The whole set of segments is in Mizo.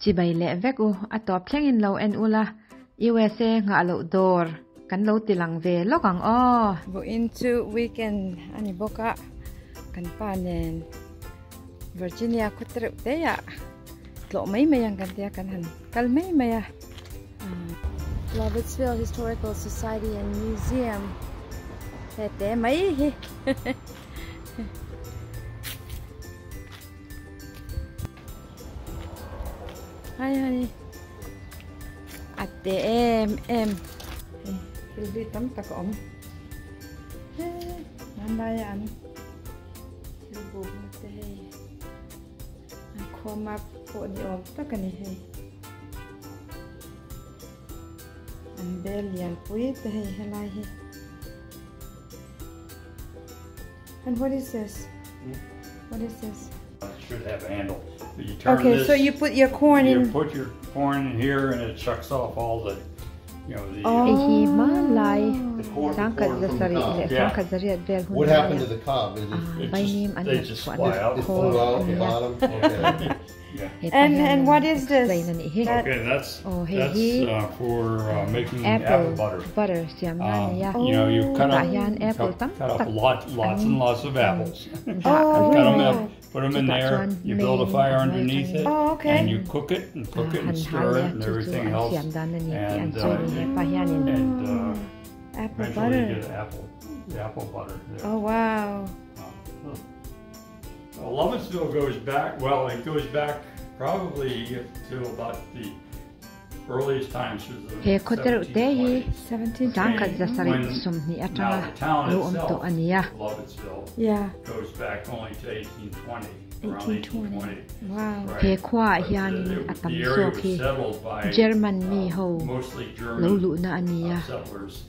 Chibai leh vek u, a tawp thlengin lo en ula, USA nghah loh dawr kan lo ti lang ve lawk ang aw. Vawiin chu weekend a ni bawk a, kan pa nen Virginia khaw te reuh te ah tlawh mai mai ang kan tia kan han kal mai mai a. Lovettsville Historical Society and Museum he te mai hi. Hai hai a te em em thil hlui tam tak a awm hmanlai a an thil bukna te hei an khua map pawh ni awm tak a ni hei an bel lian pui te hei helai hi and what is this what is this It should have a handle. But you turn okay this, so you put your corn you in put your corn in here and it shucks off all the, you know, the. Oh. Hei hi hmanlai The corn, the sangkhat corn from the zasarih cob. leh Yeah. sangkhat zariat vel hun What happened laia to the cob? Is it, It Vainim just, an they han just chhuah fly na out. it the flew khawl out a the nia. bottom? Okay. Yeah. He pa And hian and an what is this? explain a nih hi. That Okay, that's Oh, hei that's hi for making apple apple butter. butter siam na a nia. You know, you cut Tah up, hian apple cut, tam cut up tak lots and lots of apples. dah Cut them reng a. up, put them in Chutah there. chuan You build a mei fire a hnuai underneath atangin it, Oh, okay. and you cook it and cook it han and hal stir leh it and chu chu everything an else, siam dan a ni tih an and sawi ni he pa hianin. and Apple eventually you butter. get the apple butter there. Oh wow. Lovettsville goes back, well, it goes back probably to about the earliest times through the He khaw te reuh te hi 1720s. 17 sangkhat zasarih When sawmhnih now atanga the town lo awm itself, tawh a nia. Lovettsville, Yeah. goes back only to 1820, around 1820. 1820. Wow. Right. He khuaah But hianin a the tam area zawk was hi settled by German mi ho mostly lo German luhna a nia. settlers,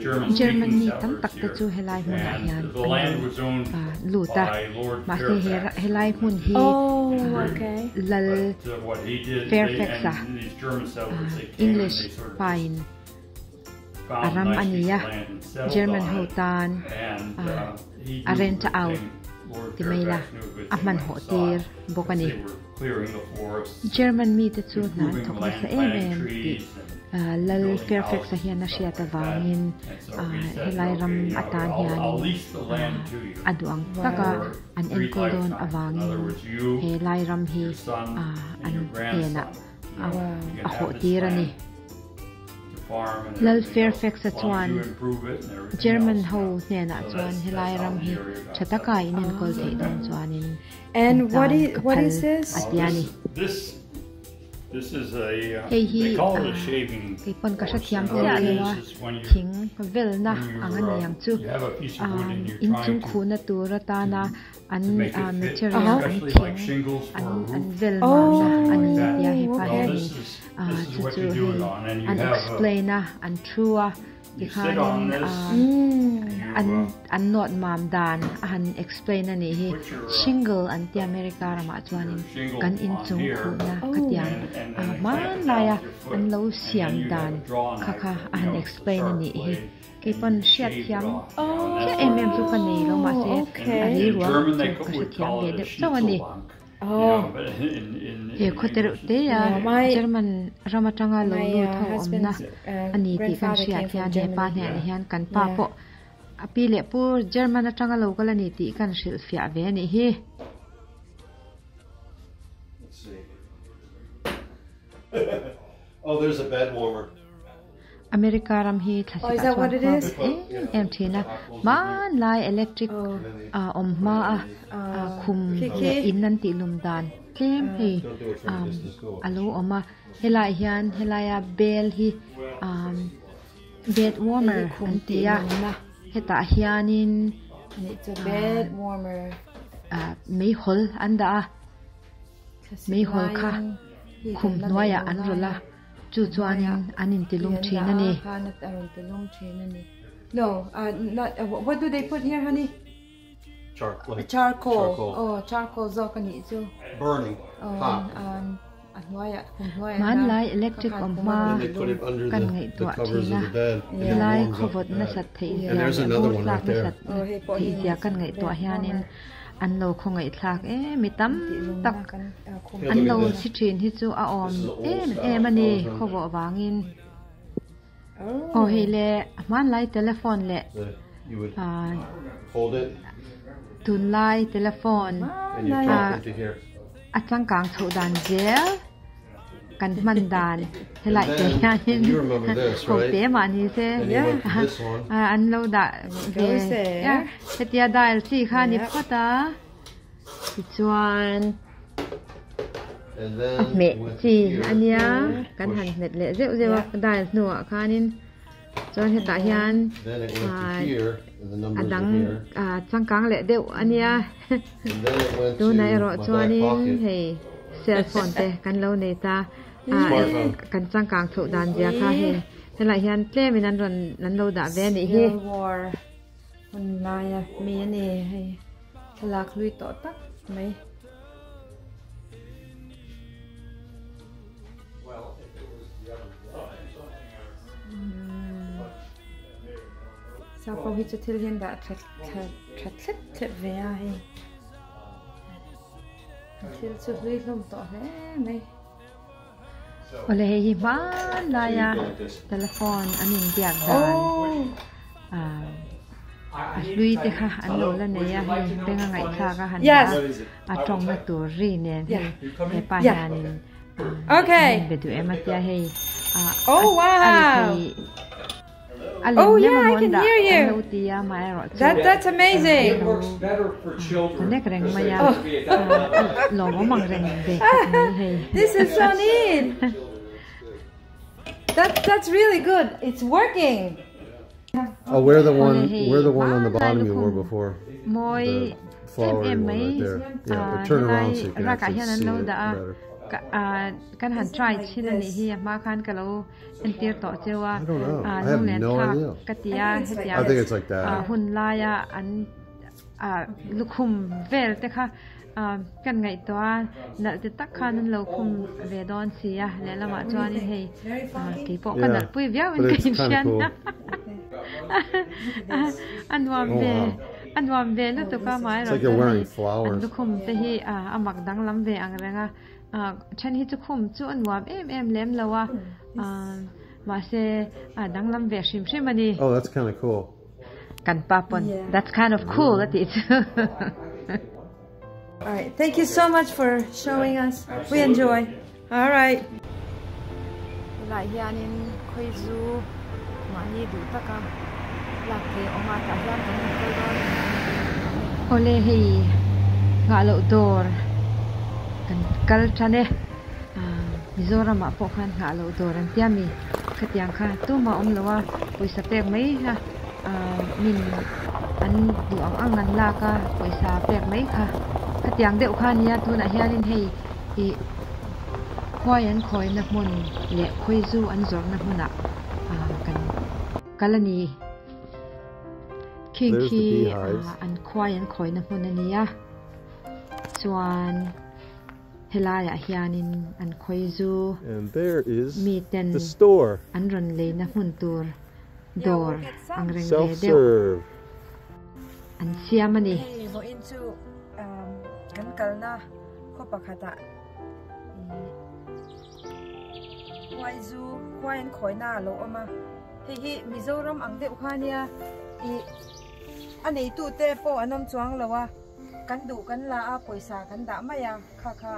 German German speaking mi tam settlers tak te here. chu helai hmunah And hian the an land lo was owned lut a. by Lord Mahse he Fairfax. helai hmun hi Oh, okay. Lal But what he did, they, Fairfax a and these German settlers, they came and English they sort of pain just a found a ram nice a piece nia. of land and settled German on ho it. tan And he a knew a rent good out thing. Lord ti mai la Fairfax knew a good a thing hman when he hawh saw tir it, bawk a because ni. they were clearing the forests, German mi te chu hna an improving thawk the nasa land, em planting em tih trees and Lal building Fairfax a houses hian and a stuff hriat like that. avangin And so he said, helai okay, ram you know, atan I'll hianin lease the land to you a duh ang taka for an three enkawl dawn lifetimes. In other avangin words, you, helai ram hi your son, an and your hnenah grandson, you know, you a can have hawh this tir a ni. land to farm and Lal everything else, Fairfax a as long as chuan you improve it and everything German else, you ho know. hnenah So chuan that's helai how ram the hi area got tha taka settled. in enkawl theih dawn chuanin And what tan is ka what phal is this? a tia ni. This is a Hei hi they call it a shaving keipon ka course. hrethiam And what chiah it lo a is is when you thing velna when ang a you're, ni ang chu you have a piece of wood and you're in trying chung to khuhna tur atana an to make it fit, material an especially thing like shingles for an a an roof. vel Oh, mahna a ni Like that. tia he pa Well, hianin this is this is chu what chu you do hei it on, and you an have a explain a an thu a you sit on tikhanin this, you an an nawt mam dan a han explain a nih hi put your shingle an tia America ramah chuanin your shingle kan in on chung here, khuhna Oh. khatiang and then clamp hman it down laia with your foot, an lo and then siam you have dan a draw kha knife, kha a you han know, it's a explain a sharp nih hi blade, and keipon you hriat shave it thiam off, you know, and chiah that's em what em it chu ka is. nei lo mahse Oh, a okay. ri In ruang German, chu they ka would hrethiam call ve it a deuh chauh a ni. Schnitzelbank. You Oh. know, but in He in khaw te reuh English, te a Yeah, my German ram atanga lo my lut ho awmna husband's a ni tih kan grandfather hriat came from hian he pa Germany. hnenah hian kan pa Yeah. pawh a pi leh pu German atanga lo kal a ni tih kan hrilh fiah ve a nih hi. Let's see. Oh, there's a bed warmer. America ram hi Oh, is thlasik ah that chuan what it khua is? vawt em em thin a hmanlai electric Oh. a awm hma a khum leh in an tih lum dan tlem hei Don't do it from a distance. Go a lo awm a helaiah hian helaia bel hi bed warmer an ti a hetah hianin It's a bed warmer. meihawl an dah a meihawl kha khum hnuaiah an rawlh a chu chuanin an intilum thin a ni. No, not what do they put here, honey? Char like Charcoal. charcoal. Oh, charcoal zawk a nih chu. Burning Oh, hot. an a hnuaiah khum hnuaiah Hmanlai electric awm hma Then they put it under kan the, the ngaihtuah covers thin of a the bed and it helai warms up khawvawt the bed. nasat theih And zia there's leh another bur one tlak right there. nasat Oh, hei pawh theih hi zia kan ngaihtuah hianin bed warmer. an lo khawngaih thlak em mi tam tak an lo thi thin hi chu a awm em em a ni khawvawh vangin aw hei le hmanlai telephone leh ah tunlai telephone ah a changkang chhoh dan zel kan hman dan helai te hianin ho te mah ni se an lo dah ve a hetia dial chi kha a ni phawt a tichuan a hmeh chi a nia kan han hmet leh zeuh zeuh a dial hnuah khanin chuan hetah hian a dang changkang leh deuh a nia tunah erawh chuanin hei cell phone te kan lo nei ta kan changkang chhoh dan zia kha hei helaiah hian tlemin an rawn an lo dah ve a nih hi. Hun laia mi a ni hei thlalak hlui tawh tak mai. Sap ho hi chu thil hian dah tha tha tha thlep thlep ve a hei thil chu hlui hlawm tawh hle mai. Awle hei hi hmanlaia telephone an inbiak dan ah a hlui te kha an lo la nei a hei benga ngaihthlak a han dah a a tawngna tur ri nen hei hepa hianin ah an inbe duh em a tia hei ah a ri thei a lem lem a mawn dah an lo ti a amaherawhchu an lo connect reng mai a lawmawm ang reng ve khawp mai hei. Awle hei hmanlai lukhum mawi em em mai helai rak ah hian an lo dah a kan han try chhin a nih hi a hma khan ka lo entir tawh cheu a lunglen thlak ka ti a hetiang hun laia an lukhum vel te kha kan ngaihtuah a nalh ti tak khan an lo khum ve dawn si a lehlamah chuanin hei keipawh ka nalh pui viau in ka inhriat a a nuam ve a nuam ve lutuk a amaherawh chuan hei an lukhum te hi a mak danglam ve ang reng a. Then hi chu khum chu a nuam em em lem lo a, mahse a danglam ve hrim hrim a ni. Oh, that's kind of cool. Kan pa pawn that's kind of cool a tih chu. Alright, thank you so much for showing us. We enjoy. Alright. Helai hianin khawizu mahni duh taka lak thei a awm a, tah hian kan inkal dawn. Awle hei nghah loh dawr kan kal tan e, Mizoram ah pawh khan nghah loh dawr an tia mi khatiang kha tumah awm lo a, pawisa pek mai kha min an duh ang ang an lak a, pawisa pek mai kha khatiang deuh kha a nia tunah hianin hei ih khuai an khawina hmun leh khawizu an zawrhna hmunah kan kal a ni. Khing khi an khuai an khawina hmun a ni a, chuan helaiah hianin an khawizu miten an rawn leina hmun tur dawr ang reng ve deuh an siam a ni. Hei vawiin chu kan kalna khaw pakhatah khuaizu khuai an khawina a lo awm a. Hei hi Mizoram ang deuh kha nia ih a neitu te pawh an awm chuang lo a, kan duh kan la a pawisa kan dah mai a, kha kha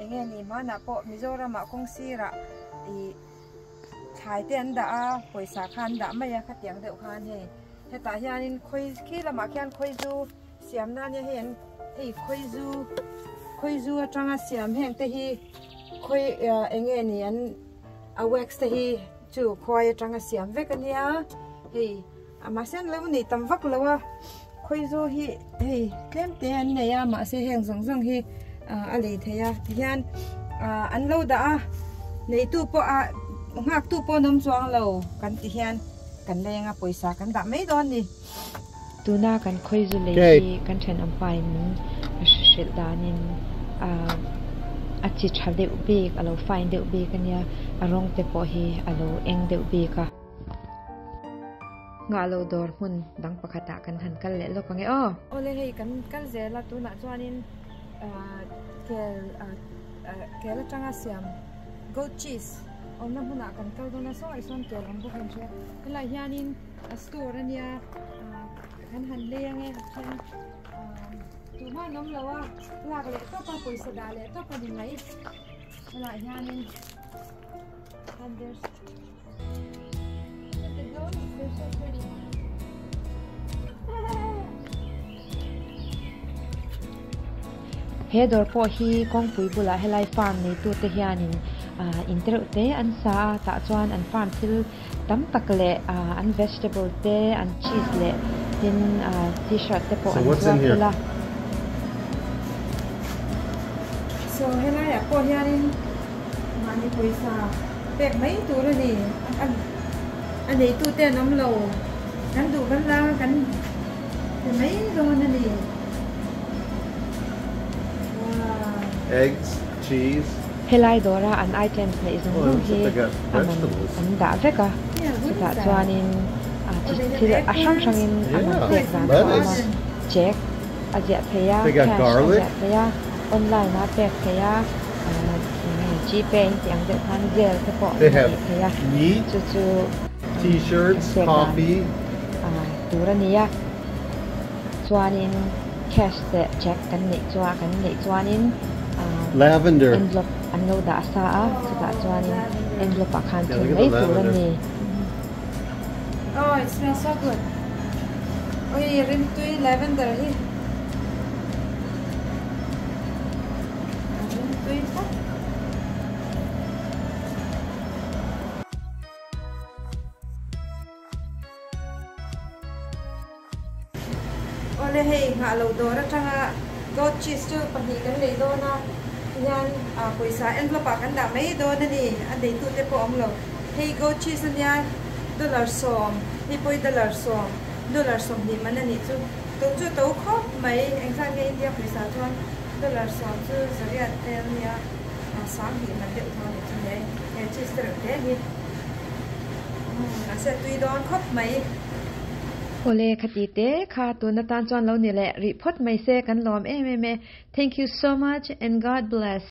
eng nge ni hmanah pawh Mizoramah kawng sirah ih thlai te an dah a pawisa kha an dah mai a khatiang deuh khan hei hetah hianin khawi khi lamah khian khawizu siam na ania hei an hei khawizu khawizu atanga siam heng te hi khawi eng nge ni an a wax te hi. Chu khuai atanga siam vek a nia hei a mahse an lo nei tam vak lo a khawizu hi hei tlem te an nei a mahse heng zawng zawng hi a lei thei a tihian an lo dah a neitu pawh a nghak tu pawh an awm chuang lo kan ti hian kan leng a pawisa kan dah mai dawn a ni. Tuna kan khawizu lei hi kan thenawm pain min hrilh danin a chi tha deuh bik a lo fine deuh bik a nia a rawng te pawh hi a lo eng deuh bik a. Nghah loh dawr hmun dang pakhatah kan han kal leh lawk ang e aw. Awle hei kan kal zel a tunah chuanin ah kel ah kel atanga siam goat cheese awmna hmunah kan kal dawn a saw ah sawn kel awm bawk a inhria helaiah hianin a store ania ah kan han lei ang e then ah tumah an awm lo a lak leh tawp a pawisa dah leh tawp a ni mai helaiah hianin and there's look at the goats they're so pretty. He dawr pawh hi kawngpui bulah helai farm neitute hianin ah in tereuh te an sa a tah chuan an farm thil tam tak leh ah an vegetable te an cheese leh tin ah t-shirt te pawh So an what's zuar in here? tel a. So helaiah pawh hianin mahni pawisa pek mai tur a ni a neitute an awm lo kan duh kan la anga kan pe mai dawn a ni wow. Eggs, cheese. Helai dawra an items neih zawng Oh, zawng looks hi like they got a man vegetables. an dah vek a Yeah, what is chutah that? chuanin a Oh, chi they have thil a hrang acorns. hrangin a man Yeah, pek dan pawh a awm a lettuce. check a ziah theih a They got cash a garlic. ziah theih a online a pek theih a ah eng nge gpay in tih ang deuh khan zel te pawh They an have tih theih a meat, chu chu t-shirts, pek dan coffee. ah tur a ni a chuanin cash leh check kan neih chuan kan neih chuanin ah Lavender. envelope an lo dah sa a chutah chuanin envelope ah khan Yeah, thun look at mai the tur a lavender. ni. Oh, it smells so good. Oi, rimtui lavender hi. Rimtui tak. Awle hei nghah lo dawr atanga goat cheese chu pahnih kan lei dawn a tihian ah pawisa envelope ah kan dah mai dawn a ni a neitute pawh a awm lo hei goat cheese ania dollar sawm hei pawh hi dollar sawm dollar sawmhnih man a nih chu to chu to khawp mai engzat nge India pawisa chuan dollar sawm chu zariat vel ania ah sanghnih man deuh tho a nih chu he he cheese te reuh te hi mahse a tui dawn khawp mai. Awle khati te kha tun atan chuan lo ni leh rih phawt mai se kan lawm em em e. Thank you so much and God bless.